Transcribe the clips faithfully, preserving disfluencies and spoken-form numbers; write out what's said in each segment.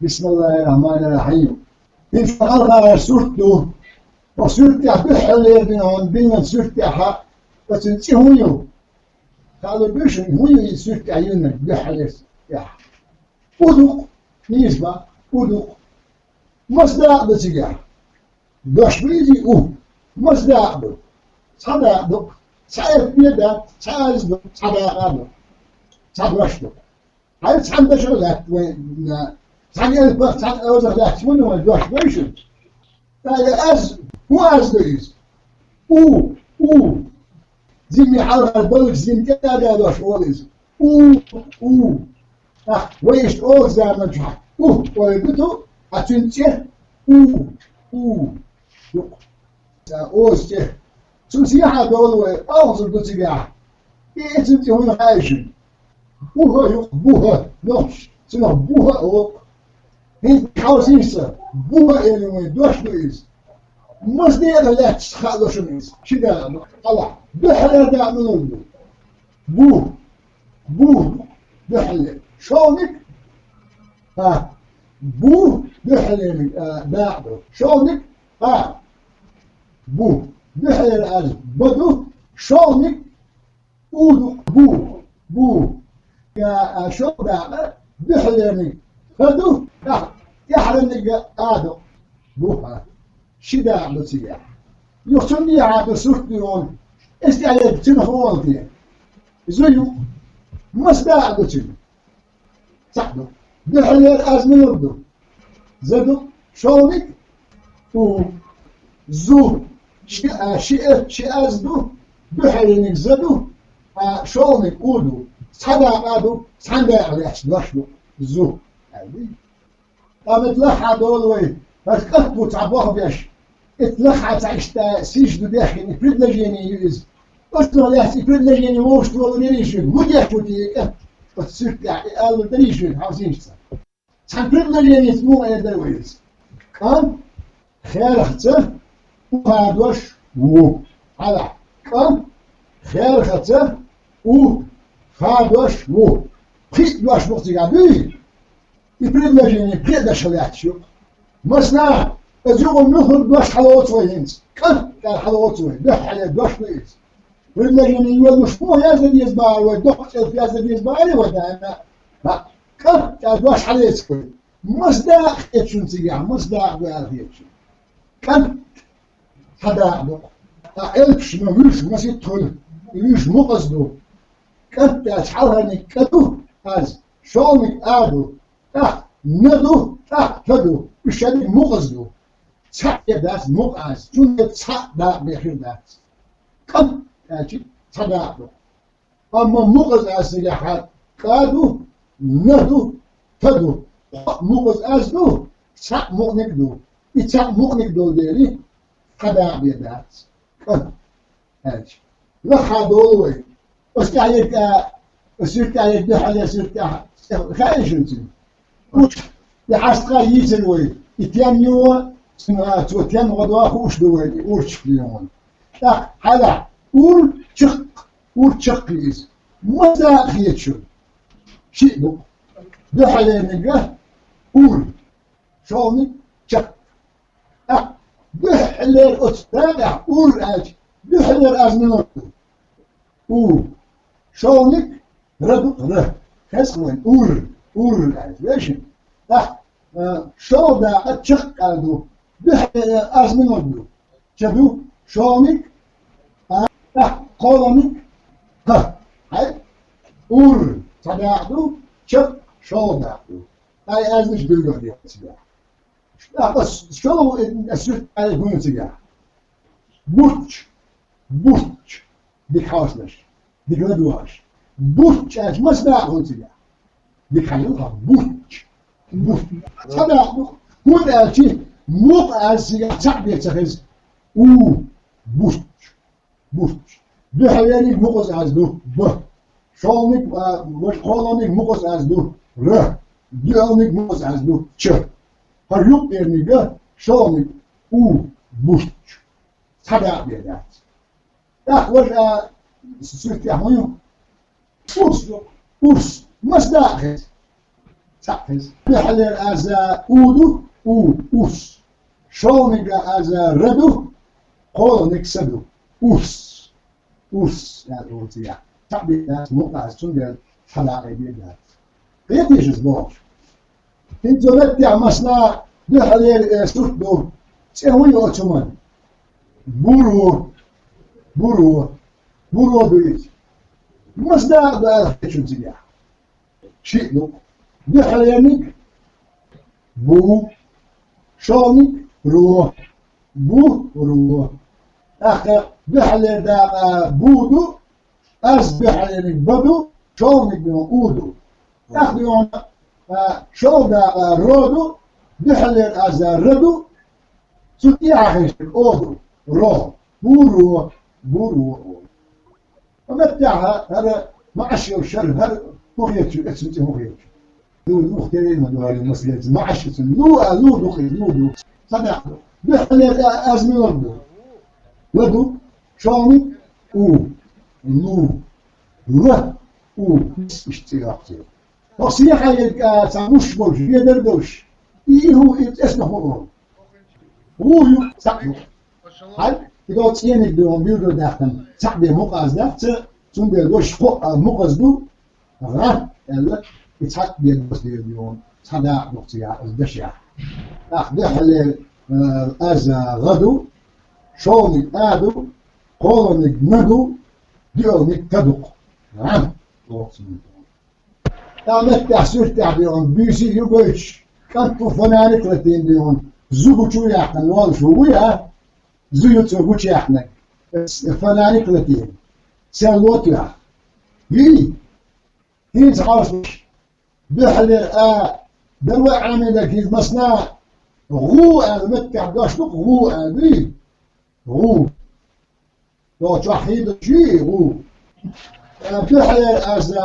Бисмиллахир-рахманир-рахим. ХӀинца хьалхара сурт ду. Оцу сурт тӀехь дуьххьарлера бина хьуна, бинан сурт тӀехь оцун цӀи хӀун ю? Хала буьйш, хӀун ю иза сурт тӀехь юннарг дуьххьарлера тӀехь? У ду-кх, нийса боху, у ду-кх. Маса дакъа ду цигахь? Дош ду иза у? Маса дакъа ду? Цхьа дакъа ду-кх. Цхьа элп бен дац, цхьа аз ду, цхьа дакъа ду. Цхьа дош ду. Хьай цхьана дашах лаьтта вай, на, цхьана элпах, цхьана озах лаьтташ ма ду вай, дош вай шуна. ТӀаккха аз, хӀун аз ду иза? У, у. Зимми хьалхара балгаш зимми тӀе а дош олу иза. У, у. ТӀаккха вай иштта олу заманчохь у олур ду ту, а цуьнан цӀе у, у. Юкъ. Ца оза цӀе. Цунна сехьа долу вай, алхазар ду цигахь. И, и цуьнан цӀе хӀунда хаьа шуна? Буха ю-кх, буха. Нохчаша цунах буха олу-кх. ХӀинца хьовсийша сан, буха элира вай, дош ду иза. Маса дакъа лаьтташ хаало шуна иза? Ши дакъа ду, хьалха. Дуьххьарлера дакъа муьлха ду? Бу. Бу. Дуьххьарлера. ШолгӀаниг? Ха. Бу дуьххьарлера, а, дакъа ду. ШолгӀаниг? Ха. Бу. Дуьххьарлера аз ба ду. ШолгӀаниг у ду. Бу. Бу. Я, а, шолгӀа дакъа дуьххьарлерниг ха ду. ТӀехь-, тӀаьхьарниг а ду. Бу, ха. Ши дакъа ду цигахь. Юха цунна дехьа ду сурт ду хьуна. Иза тӀехь ерг цуьнан хӀун олу те? Зу ю. Маса дакъа ду цуьнан? Цхьаъ ду. Дуьххьарлера аз муьлха ду? За ду. ШолгӀаниг? У. Зу. Ши, а, ши, э, ши аз ду. Дуьххьарлерниг за ду. А, шолгӀаниг у ду. Цхьа дакъа ду. Цхьана дакъа лаьтташ дош ду. Зу. Аьлла. Амма лаххьа долу вай, хӀара кӀант ву цхьа бохбеш. Эцу лаххьа цхьа иштта сийша ду дехкина, и предложение ю иза. Оцунах лаьцна и предложение вовшахтола лерий шуьга? ХӀун деш ву те и кӀант? Оцу суьртехь и аллар дарий шуьга, хьовсийша сан. Цхьана предложеница муха эр дара вай иза? КӀант херхаца у хадош ву. Хьала. КӀант херхаца у хадош ву. Пхиъ дош бу цигахь, дуй? И предложение пхеа дашах лаьтташ ю. Масала, иза юкъа муьлхха дош хьалоцу вай хӀинца. КӀант аьлла хьалоцу вай. Дуьххьарлера дош ду иза. Предложение йолуш муха яздан деза бахара вай, доккха цӀе яздан деза бахара вай, да, да. КӀант аьлла дош хьалоцу вай. Маса дакъа хета шуна цигахь, маса дакъа ду аьлла хета шуна? КӀант цхьа дакъа ду-кх. Ткъа элпаш ма вуьйш, масийтта хуьлу. И вуьйш мукъаза ду. КӀант аьлча хьалхарниг кӀа ду, аз, шолгӀаниг а ду. ТӀаккха на ду, тӀаккха та ду. Уьш шадерг мукъаза ду. Цхьаъ хир дац мукъа аз. Цундела цхьа дакъа бен хир дац. КӀант аьлча цхьа дакъа ду. Амма мукъаза аз цигахь кӀа ду, на ду, та ду. Кхоъ мукъаза аз ду, цхьаъ мукъаниг ду. И цхьаъ мукъаниг долу дела, цхьа дакъа бен дац. КӀант аьлча. Лаххьа долу вай. Оцу тӀехь ерг, а, оцу суьрта тӀехь ерг дуьххьарлера суьрта тӀехь хаьий шуна цуьнан? Уьш, и хьаста йийцира вай. И тем ю, цуьнан, а, цо тем гӀо дохуш ду вай, и урчах ле хьуна. ТӀаккха хьалха ур чаккха, ур чаккха иза. Маса дакъа хета шуна? Шиъ ду-кх. Дуьххьарлерниг а ур, шолгӀаниг чаккха. ТӀаккха дуьххьарлера оцу дакъехь ур аьлча, дуьххьарлера аз муьлха ду? У. ШолгӀаниг ра ду-кх, ра. Хеза вайна? Ур, ур аьлча, вешин. ТӀаккха, а, шолгӀа дакъа чаккха аьлла ду. Дуьххьарлера аз муьлха ду? Ча ду, шолгӀаниг, а, тӀаккха кхоалгӀаниг, кха. Хьай? Ур цхьа дакъа ду, чаккха шолгӀа дакъа ду. Ай, аз ниш билгал дехьа цигахь. ТӀаккха ас шолгӀа, ас суьрта аьлла хӀума цигахь. Бурч, бурч. Дика хьовсалаш. Дика ладогӀалаш. Бурч аьлча маса дакъа хӀума цигахь? Дика хьажал хьо. Бурч. Бурч. Цхьа дакъа ду. ХӀунда аьлча мукъа аз цигахь цхьаъ бен ца хеза. У. Бурч. Бурч. Дуьххьарлерниг мукъаза аз ду. Б. ШолгӀаниг, а, важа кхоалгӀаниг мукъаза аз ду. Р. ДоьалгӀаниг мукъаза аз ду. Ч. ХӀара юккъерниг а, шолгӀаниг у. Бурч. Цхьа дакъа бен дац. ТӀаккха важа, а, суьртехь хӀун ю? Урс ду. Урс. Маса дакъа хеза? Цхьаъ хеза. Дуьххьалера аз у ду, у, урс. ШолгӀаниг аз р ду, кхоалгӀаниг с ду. Урс. Урс, яхаш дола цӀи я. Цхьаъ бен дац, мукъа аз, цундела цхьа дакъа бен дац. Кхетий шуьца бохуш? ХӀинца цу меттехь, масала, дуьххьалера э сурт ду, цӀе хӀун ю оцу хӀуман? Буро. Буро. Буро ду иза. Маса дакъа ду аьлла хеташ ю цигахь? Шиъ ду. Дуьххьалерниг бу, шолгӀаниг ро. Бу, ро. ТӀаккха дуьххьалера дакъа бу ду, аз дуьххьалерниг ба ду, шолгӀаниг у ду. ТӀаккха ю хьуна, а, шолгӀа дакъа ро ду, дуьххьалера аз р ду, цу тӀехьа хезча о ду, ро. Буро, буро. Ва меттехь хӀара маӀаш йолу шарх, хӀара хӀун хеташ ю, эццун цӀе хӀун хеташ ю? Лу, лух терина ду хӀара маслица. МаӀаш ю цуьнан. Лу а, лу ду кхин, лу ду. Садакъ ду. Дуьххьалера аз муьлха ду? Ла ду. ШолгӀаниг у. Лу. Ла. У. Иштта цӀе йоккху церан. ХӀокху сехьа ерг а цхьа муш болуш, ведар долуш. И, и хӀун, и цӀе снах хӀун олу? ГӀу ю, цхьаъ ю. Хьал, и долу цӀениг ду, хьуна буьйр ду даьккхина. Цхьаъ бен мукъа аз дац, цундела дош кхоъ а мукъаза ду, гӀа аьлла, и цхьаъ бен дош дийр ду, цхьа дакъа ду цигахь, оцу дашехь. ТӀаккха дуьххьалера, э, аз гӀа ду, шолгӀаниг а ду, кхоалгӀаниг н ду, доьалгӀаниг т ду. ГӀа, боху цунах. Тахана меттехь суьртехь бен буьйса ю гойтуш, кӀант ву фонарик латийна бен, зу гучу яьккхина волуш ву, вуй а? Зу ю цо гучу яьккхинарг. Фонарик латийна. Сел лотоьхна. Йий? ХӀинца хьовсалаш. Дуьххьалера а, дала а Ӏамийнарг хӀинца, масала, гӀу аьлла меттехь дош ду-кх, гӀу аьлла, дуй? ГӀу. Цо чохь хьийдаш юй гӀу? Э, дуьххьалера аз, э,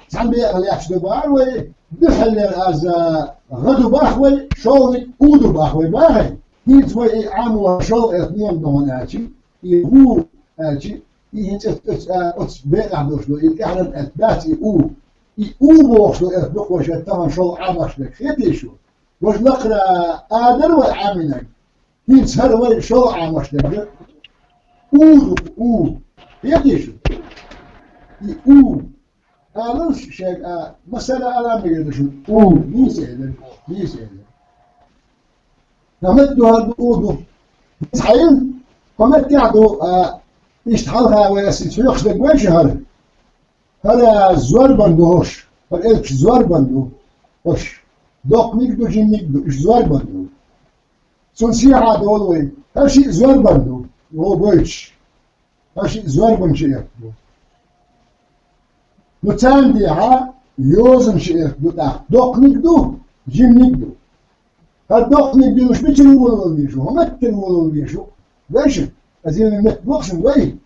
цхьана бекъа лаьтташ ду бахара вай, дуьххьалера аз, э, гӀа ду бахара вай, шолгӀаниг у ду бахара вай, бахара. ХӀинца вай и Ӏамо шолгӀа элп муха ду хьуна аьлча, и гӀу аьлча, и хӀинца оцу, оцу, э, оцу бекъахь долуш ду, и тӀаьхьаран элп дац и у. И у бохуш долу элп ду-кх вай шайн тахана шолгӀа Ӏамош дерг, хетий шу? Важа лакхара а дара вай Ӏамийнарг. ХӀинца хӀара вай шолгӀа Ӏамош дерг. У ду-кх, у. Хетий шу? И у. Алалаш шайга а, масала ала мегар ду шуна. У, нийса элира, нийса элира. Хьамад ду хӀара ду, у ду. Хьайна, хьамад тӀехь ду, а, иштта хьалха вай аса хьоьхуш дерг вай шу хӀара. ХӀара зорбан ду хӀорш. ХӀара элпаш зорбан ду хӀорш. Доккханиг ду, жиманиг ду, уьш зорбан ду. Цунна сехьа долу вай. ХӀара шиъ зорбан ду, вон гойтуш. ХӀара шиъ зорбан шиъ элп ду. Ну, царна дехьа йозан шиъ элп ду тӀаккха. Доккханиг ду, жиманиг ду. ХӀара доккханиг ду, уьш мичара волавала везаш ву, хӀун меттара волавала везаш ву? Вай шу, аса и метта боху шуна, вай.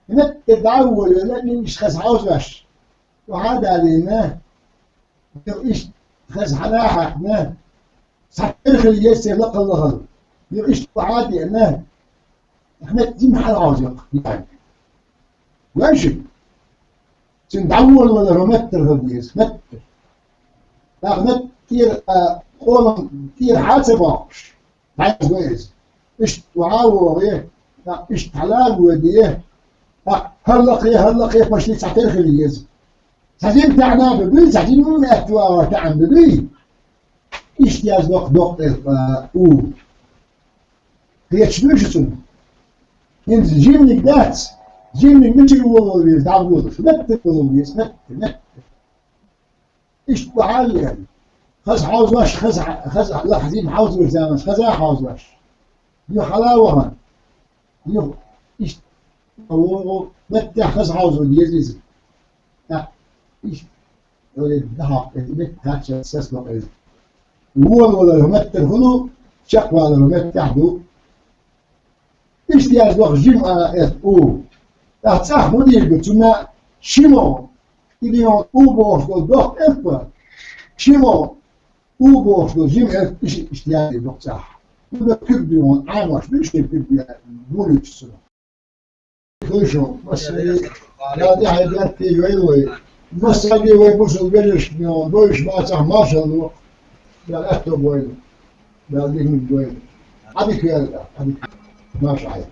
И метта тӀе дӀа а волавелла, и иштта хаза хьовзош. Охьа а далийна, юха иштта хаза хьала а хьаькхна, цхьатерра хила еза церан лакхал-лахал. Юха иштта охьа а деана, ахь метта жима хьала хьовзо-кх. Вай шу, цуьнан дӀаволавалар хӀун меттара хила деза, меттара. ТӀаккха метта тӀера, а, къолам тӀера хьа а ца боккхуш, дӀаязло иза. Иштта охьа а вогӀий, тӀаккха иштта хьала а воьдий, тӀаккха хӀара лакхе, хӀара лакхе пашли цхьатерра хила еза. Цхьа жима таьӀна а ду, дуй, цхьа жима аьтто а вара таьӀна ду, дуй? Иштта яздо-кх доккха элп, а, у. Кхеташ дуй шу цунна? ХӀинца жиманиг дац, жиманиг мичара волавала веза, дӀаволалуш, меттара волавала веза, меттара, меттара. Иштта бахьа а лерина. Хаза хьовзош, хаза, хаза лахьзийна хьовзош заманаш, хаза а хьовзош. Юха хьала а вахана. Юха иштта вогӀу, меттехь хаза хьовзо деза иза. ТӀаккха иштта, оре, дахьа, метта кхаччалц сас бакъ иза. Волавалар меттара хуьлу, чекхвалар меттехь ду. Иштта яздо-кх жима а элп у. ТӀаккха цӀахь хӀун дийр ду? Цунна ши могӀа, и дийна у бохуш долу доккха элп, ши могӀа, у бохуш долу жима элп, иштта, иштта яздийр ду-кх цӀахь. Цунна куьг ду хьуна, Ӏамош ду, иштта куьг ду, гулуьйтуш цунах. Хуьйшу, масали, я тӀаьхьа бертий йойла вай. Массане вай бусалба вежаршка, дойш бацахь, маршалла, Дала аьтто бойла, Дала диканиг дойла. Ӏадика йойла, Ӏадика. Маша Ӏайла.